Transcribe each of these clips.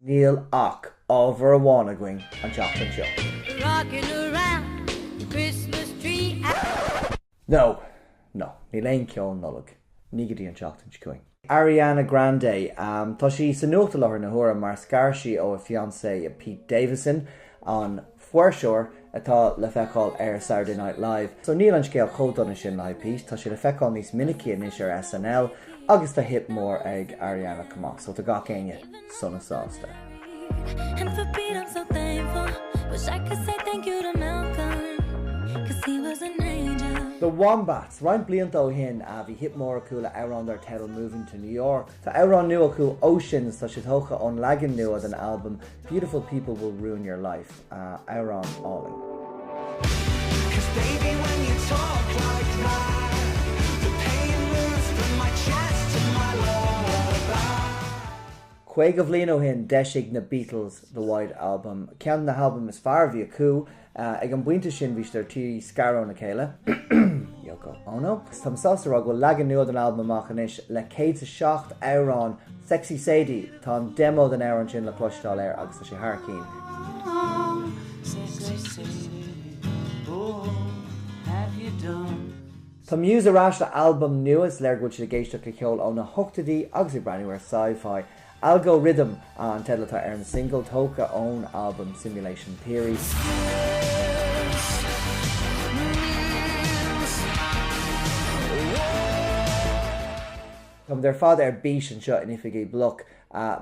Níl ach ábhar amháin againn an tseachtain seo. Rockin' around the Christmas tree. No! No, níl aon cheol Nollag. Ní go dtí an tseachtain seo chugainn. Ariana Grande, Tá sí sa nuacht i láthair na huaire mar scar sí ó a fiancé Pete Davidson, an fuirseoir atá le feiceáil ar Saturday Night Live. So níl an scéal chomh dona sin le haghaidh Pete, tá sé le feiceáil níos minicí anois ar SNL agus tá hit mór ag Ariana chomh maith, so tá gach éinne sona sásta. And for Pete I'm so thankful Wish I could say thank you to Malcolm Cause he was an angel. The Wombats, Roinnt blianta ó shin bhí hit mór acu le amhrán dar teideal Moving to New York. Tá amhrán nua acu, Oceans, tá sé tógtha ón leagan nua den albam Beautiful People Will Ruin Your Life, amhrán álainn. Cause baby when you talk like that The pain moves from my chest to my lower back. 50 bhliain ó shin d'eisigh na Beatles The White Album, ceann de na halbaim is fearr a bhí acu. Ag an bpointe sin bhí siad ar tí scaradh óna chéile, Yoko Ono. Táim sásta a rá go bhfuil leagan nua den albam amach anois le 107 amhrán, Sexy Sadie, tá an demo den amhrán sin le cloisteáil air agus tá sé thar cinn. Sexy Sadie, oh, have you done? Tá Muse ar ais le albam nua, is léir go bhfuil siad ag éisteacht le ceol ó na hochtóidí agus ag breathnú ar sci-fi. Algo Rhythm an teideal atá ar an singil, tógtha ón albam Simulation Theory. Táimid ar fad ar bís anseo in oifigí Bloc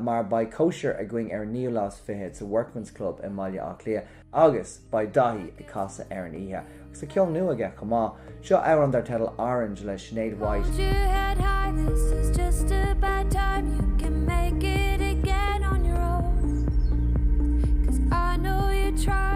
mar beidh cóisir againn ar an naoú lá is fichead sa Workman's Club i mBaile Átha Cliath agus beidh Daithí ag casadh ar an oíche agus tá ceol nua aige chomh maith. Seo amhrán dar teideal Orange le Sinéad White. Hold your head high, this is just a bad time. You can make it again on your own. 'Cause I know you try.